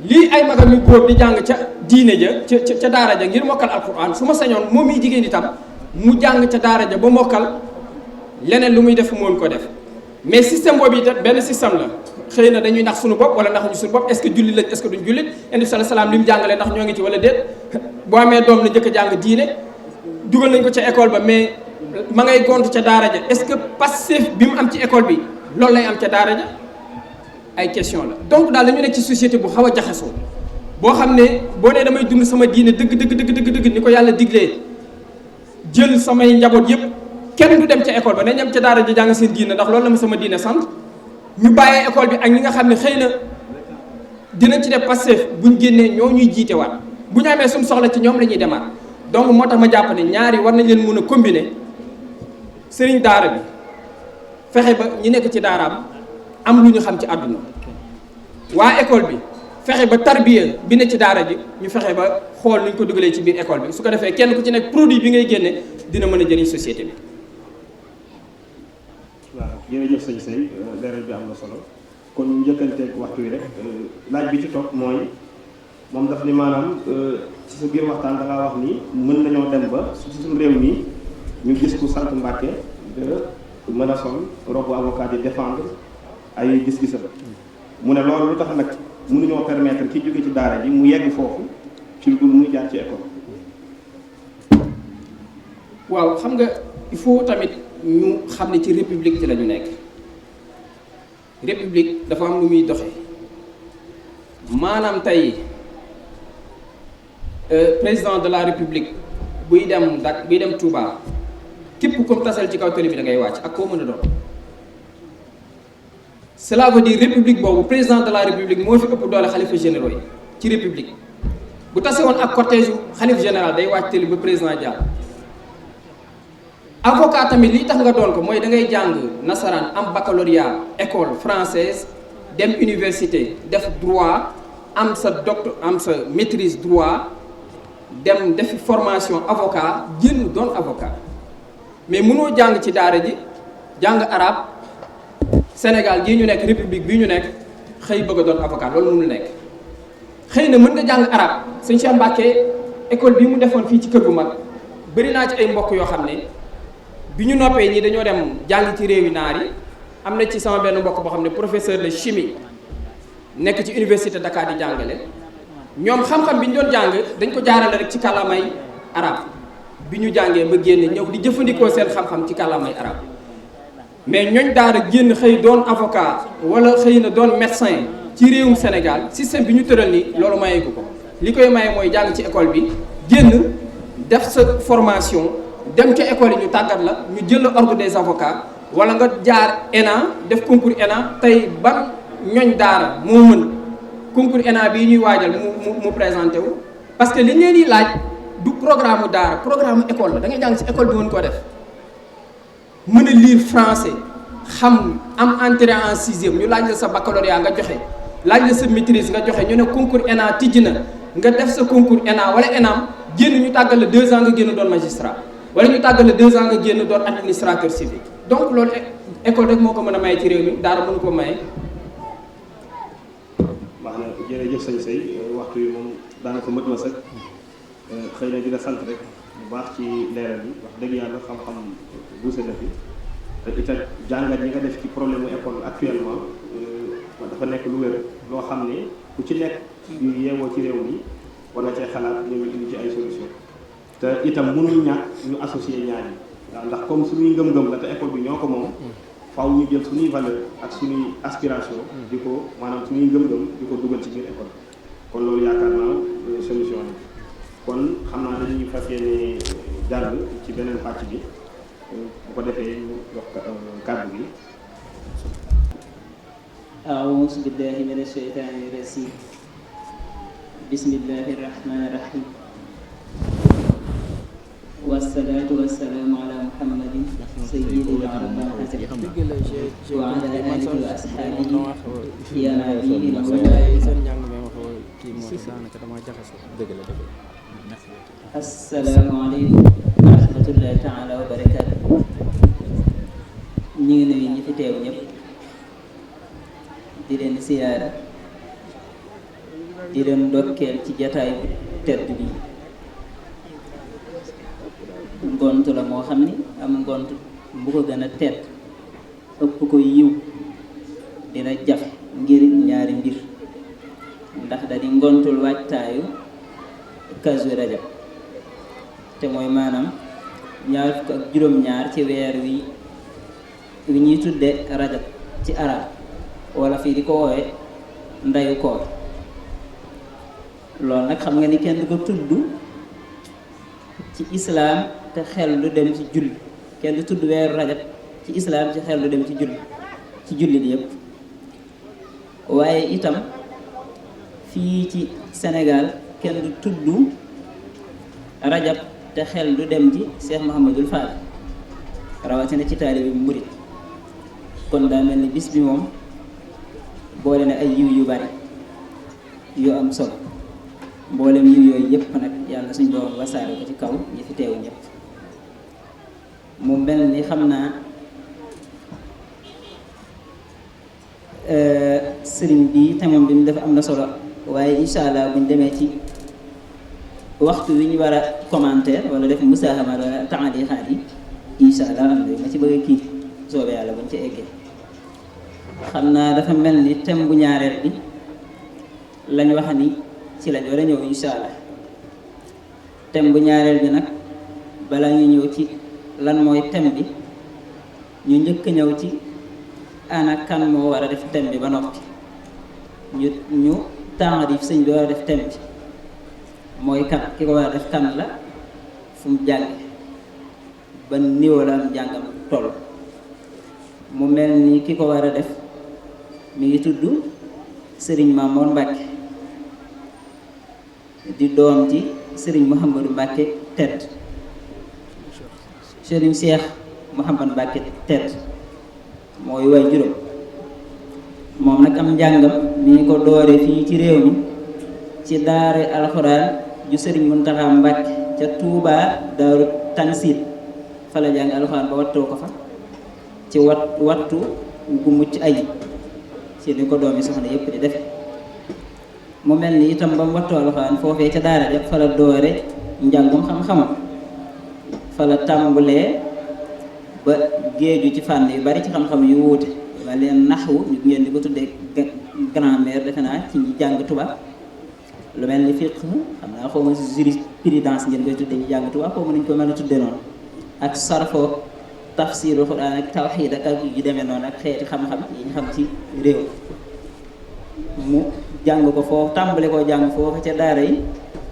lii ay magam yu góor di jàng ca diine ja ca daara ja ngir mokkal alxuraan su ma sañoon moom miy jigéen itam mu jàng ca daara ja ba mokkal leneen lu muy def moon ko def mais système boobu itam benn système la xëy na dañuy nax suñu bopp wala nax ñu suñu bopp est-ce que jullit lañ est-ce que duñ jullit indi sala salaam li mu jàngalee ndax ñoo ngi ci wala déet boo amee doom na njëkk a jàng diine dugal nañ ko ca école ba mais ma ngay gont ca daara ja est-ce que passif bi mu am ci école bi loolu lay am ca daara ja ay question la donc daal dañu nekk ci société bu xaw a jaxasoo boo xam ne boo nee damay dund sama diine dëgg ni ko yàlla diglee jël samay njaboot yépp kenn du dem ca école ba nañ am ca daara ja jàng seen diine ndax loolu la ma sama diine sant ñu bàyyee école bi ak ñi nga xam ne xëy na dinañ ci def passif buñ génnee ñoo ñuy jiite waat bu ñu amee suñu soxla ci ñoom la ñuy demaat donc moo tax ma jàpp ne ñaari war nañ leen mën a combiner sëriñ daara bi fexe ba ñi nekk ci daaraam am lu ñu xam ci àdduna waa école bi fexe ba tarbiya bi ne ci daara ji ñu fexe ba xool nu ñu ko dugalee ci biir école bi su ko defee kenn ku ci nekk produit bi ngay génne dina mën a jëriñ société bi. waaw jërëjëf sëñ Sey leeral bi am na solo kon ñu njëkkanteeg waxtu wi rek laaj bi ci topp mooy moom daf ni maanaam ci sa biir waxtaan da ngaa wax ni mën nañoo dem ba su suñu réew mi ñu gis ku sant Mbàkke de mën a sol robu avocat di défendre ay gis-gisam mu ne loolu lu tax nag mënuñoo permettre ki jóge ci daara ji mu yegg foofu ci lu dul muy jaar ci école. waaw xam nga il faut tamit ñu xam ne ci république ci la ñu nekk république dafa am lu muy doxe maanaam tey président de la république buy dem Touba képp comme tasal ci kaw télé bi da ngay wàcc ak koo mën a doon cela veut dire république boobu président de la république moo fi ëpp doole xalifa généraux yi ci république bu tase woon ak cortège xalif général day wàcc télé ba président jàll avocat tamit lii tax nga doon ko mooy da ngay jàng nasaraan am baccalauréat école française dem université def droit am sa maîtrise droit dem defi formation avocat génn doon avocat mais mënoo jàng ci daara ji jàng arabe Sénégal gii ñu nekk république bii ñu nekk xëy bëgg a doon avocat loolu mënul nekk xëy na mën nga jàng arabe sëñ Cheikh Mbacke école bii mu defoon fii ci kër gu mag bëri naa ci ay mbokk yoo xam ne bi ñu noppee ñii dañoo dem jàng ci réewi naar yi am na ci sama benn mbokk boo xam ne professeur de chimie nekk ci université Dakar di jàngale ñoom xam-xam bi ñu doon jàng dañ ko jaarale rek ci kàllaamay arabe bi ñu jàngee ba génne ñëw di jëfandikoo seen xam-xam ci kàllaamay arabe mais ñooñ daara génn xëy doon avocat wala xëy na doon médecin ci réewum Sénégal système bi ñu tëral ni loolu mayeeku ko li koy maye mooy jàng ci école bi génn def sa formation dem ca école yi ñu tàggat la ñu jël la ordre des avocats wala nga jaar ENA def concours ENA tey ban ñooñ daara moo mën concours ENA bii ñuy waajal mu présenté wu parce que li ñu leen di laaj du programme daara programme école la da ngay jàng ci école bi mën koo def mën a lire français xam am entrée en sixième ñu laaj la sa baccalauréat nga joxe laaj la sa maîtrise nga joxe ñu ne concours ENA tijji na nga def sa concours ENA wala ENAM génn ñu tàggal la 2 ans nga génn doon magistrat wala ñu tàggal la 2 ans nga génn doon administrateur civique donc loolu école rek moo ko mën a maye ci réew mi daara mënu ko maye. wax na jërëjëf sëñ Sey waxtu yi moom daanaka mët na sëkk xëy na dina sant rek bu baax ci leeral yi wax dëgg yàlla xam-xam buuse na fi te itam jàngat yi nga def ci problème mu école actuellement dafa nekk lu wér loo xam ne ku ci nekk yu yeewoo ci réew mi war na cee xalaat ñoom indi ci ay solution te itam mënuñ ñàkk ñu associé ñaar yi waaw ndax comme suñuy ngëm-ngëm la te école bi ñoo ko moom faaw ñu jël suñuy valeur ak suñuy aspiration di ko maanaam suñuy ngëm-ngëm di ko dugal ci biir école kon loolu yaakaar naa solution la kon xam naa dañuy fas yéene jàll ci beneen pàcc bi bu ko defee ñu jox kàddu gi. أعوذ بالله من الشيطان الرجيم بسم الله الرحمن الرحيم والصلاة والسلام على محمد سيدنا محمد وعلى آله وأصحابه يا نبينا السلام عليكم ورحمة الله تعالى وبركاته. ñu ngi nuyu ñi fi teew ñëpp di leen siyaara di leen ndokkeel ci jataay bu tedd bi. ngont la moo xam ni am ngont bu ko gën a tedd ëpp ko yiw dina jafe ngir ñaari mbir, ndax da di ngontul waajtaayu Kazu Rajab te mooy maanaam ñaar fukk ak juróom-ñaar ci weer wi ñuy tudde rajab ci arab wala fii di ko woowe ndayu koor. loolu nag xam nga ni kenn du ko tudd ci islaam te xel du dem ci julli, kenn du tudd weeru rajab ci islaam ci xel du dem ci julli bi yépp. waaye itam fii ci Sénégal kenn du tudd rajab te xel du dem ci Cheikh Mouhamadul Fall rawatina ci taalibe bi murit. kon daa mel ni bis bi moom boole na ay yiw yu bari yu am solo, mboolem yiw yooyu yëpp nag yàlla suñ borom wasaare ko ci kaw ñi fi teewu ñëpp. mu mel ni xam naa sëriñ bi te moom bi mu def am na solo, waaye incha allah buñ demee ci waxtu wi ñu war a commentaire wala def musaahama wala taaliixaat yi incha allah am na ma ci bëgg kii soobee yàlla buñ ci eggee. xam naa dafa mel ni thème bu ñaareel bi lañ wax ni ci lañ war a ñëw incha allah. thème bu ñaareel bi nag balaa ñu ñëw ci lan mooy thème bi, ñu njëkk ñëw ci ana kan moo war a def thème bi ba noppi ñu taarif sëñ bi war a def thème bi mooy kan, ki ko war a def kan la, fu mu jànge, ba niveau la am jàngam toll. mu mel ni ki ko war a def mi ngi tudd Serigne Mamour Mbacke di doom ci Serigne Mouhamadou Mbacke Tedd, Serigne Cheikh Mouhamadou Mbacke Tedd mooy way juróom. moom nag am njàngam mi ngi ko doore fii ci réew mi ci daara alxuraan ju Serigne Mountakha Mbacke ca Touba Daaru Tansit fa la jàng alxuraan ba wattoo ko fa ci wattu gu mucc ayib ci ni ko doomi soxna yëpp di def. mu mel ni itam ba mu wattoo alxuraan foofee ca daara ja fa la doore njàngum xam-xamam, fa la tàmbulee ba géeju ci fànn yu bari ci xam-xam yu wuute, wala leen naxwu ñu ngeen di ko tuddee grammaire defe naa ci ñi jàng tubaab. lu mel ni fiqh xam naa xaw ma jurisprudence ngeen koy tuddee ñu jàng tubaab, xaw ma nañu ko mën a tuddee noonu, ak sarfo tafsiru Quraan ak tawxiid ak yu demee noonu ak xeeti xam-xam yi ñu xam ci réew. mu jàng ko foofu, tàmbale koo jàng foofu ca daara yi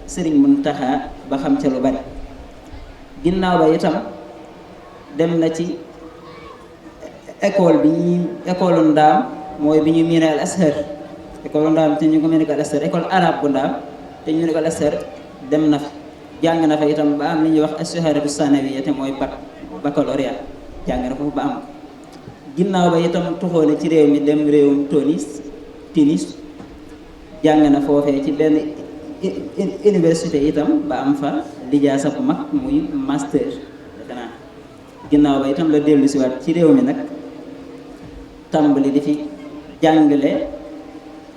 Sëriñ Muntaxa ba xam ca lu bari. ginnaaw ba itam dem na ci école bi ñuy école ndaam mooy bi ñu miine al Azhar, école ndaam te ñu ko miine ko al Azhar, école arabe bu ndaam te ñu ne ko al Azhar dem na fa jàng na fa itam ba am li ñuy wax ash-shahadatu sanawiyya te mooy baccalauréat jàng na ko ba am. ginnaaw ba itam tuxoo na ci réew mi dem réewum Tunis jàng na foofee ci benn université itam ba am fa lijaasa bu mag muy master defe naa. ginnaaw ba itam la dellu si waat ci réew mi nag tàmbali di fi jàngale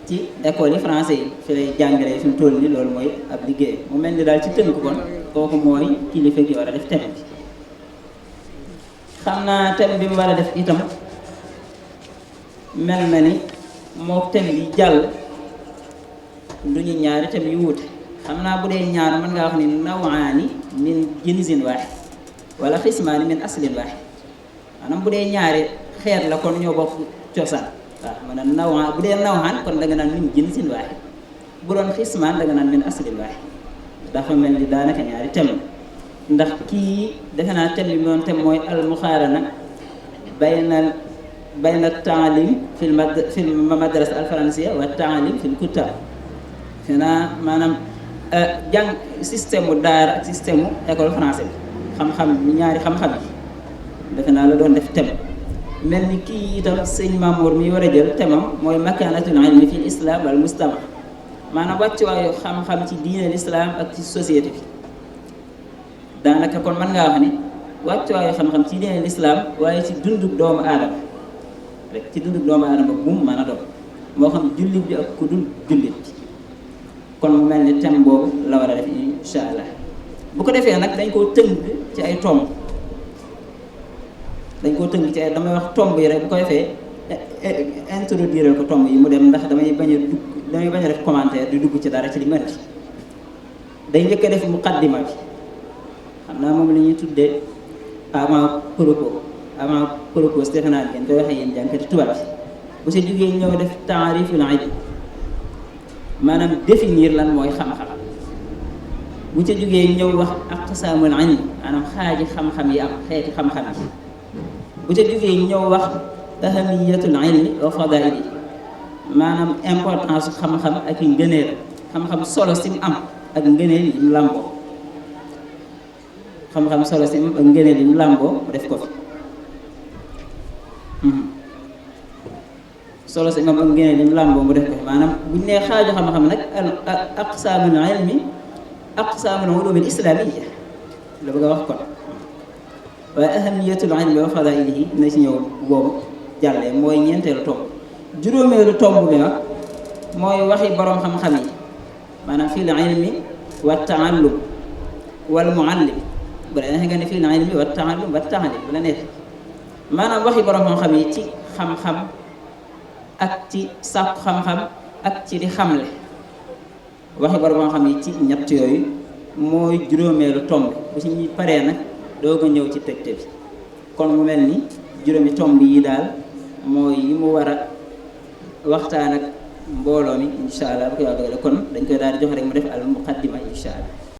ci école yi français yi fi lay jàngalee fi mu toll ni loolu mooy ab liggéey. mu mel ni daal ci tënk kon kooku mooy kilifa gi war a def thème bi. xam naa thème bi mu war a def itam mel na ni moo thème yi jàll du ñu ñaari thème yu wuute. xam naa bu dee ñaar mën ngaa wax ni nawaani min jinsin waaxid wala xismaani min aslin waaxid, maanaam bu dee ñaari xeet la kon ñoo bokk cosaan. waaw maanaam nawaan bu dee nawaan kon da nga naan min jinsin waaxid, bu doon xismaan da nga naan min aslin waaxid. dafa mel ni daanaka ñaari thème ndax kii defe naa thème bi moom thème mooy al muxaarana bayna taalim fil madrasa al faransiya wa taalim fil kutab. xanaa maanaam jàng système mu daara ak système mu école français bi xam-xam ñaari xam-xam yi defe naa la doon def thème mel ni kii itam sëñ Mamour mi war a jël thèmam mooy makaanatul ilmi fi islam wal mujtama maanaam wàccuwaayu xam-xam ci diine l'islam ak ci société bi daanaka kon mën ngaa wax ni wàccuwaayu xam-xam ci diine l'islam waaye ci dundug doomu aadama rek ci dundug doomu aadama bu mu mën a doon moo xam jullit bi ak ku dul jullit bi kon mu mel ni thème boobu la war a def incha allah bu ko defee nag dañ koo tënk ci ay tomb damay wax tomb yi rek bu ko defee introduire ko tomb yi mu dem ndax damay bañ a def commentaire di dugg ci dara ci li mel day njëkk a def muqaddima bi xam naa moom la ñuy tuddee avant propos defe naa ngeen koy waxee yéen jànkati tubaab bi bu si jógee ñëw def taariful ilm maanaam définir lan mooy xam-xam bu ca jógee ñëw wax aqsaamul ilm maanaam xaaji xam-xam yi am xeeti xam-xam yi bu ca jógee ñëw wax ahamiyatul ilmi wa fadaili maanaam importance xam-xam ak ngëneel xam-xam solo si mu am ak ngëneel yi mu làmboo xam-xam solo si mu ak ngëneel yi mu làmboo mu def ko fi solo si moom ak ngëneel yi mu làmboo mu def ko fi maanaam buñ nee xaaju xam-xam nag aqsaamul ilmi aqsaamul ulumil islamiyya la bëgg a wax kon waaye ahamiyatul ilmi wa fadailihi na ci ñëw boobu jàllee mooy ñeenteelu tomb juróomeelu tomb bi nag mooy waxi boroom xam-xam yi maanaam fil ilmi wa taallum wal muallim bu la neexee nga ne fil ilmi wa taallum wa taalim bu la neexee maanaam waxi boroom xam-xam yi ci xam-xam ak ci sàkku xam-xam ak ci di xamle waxi boroom xam-xam yi ci ñett yooyu mooy juróomeelu tomb bu ci ñuy paree nag doog a ñëw ci tëgte bi kon mu mel ni juróomi tomb yi daal mooy yi mu war a waxtaan ak mbooloo mi incha allah bu ko yàlla dogalee kon dañ koy daal di jox rek mu def al muqaddima incha allah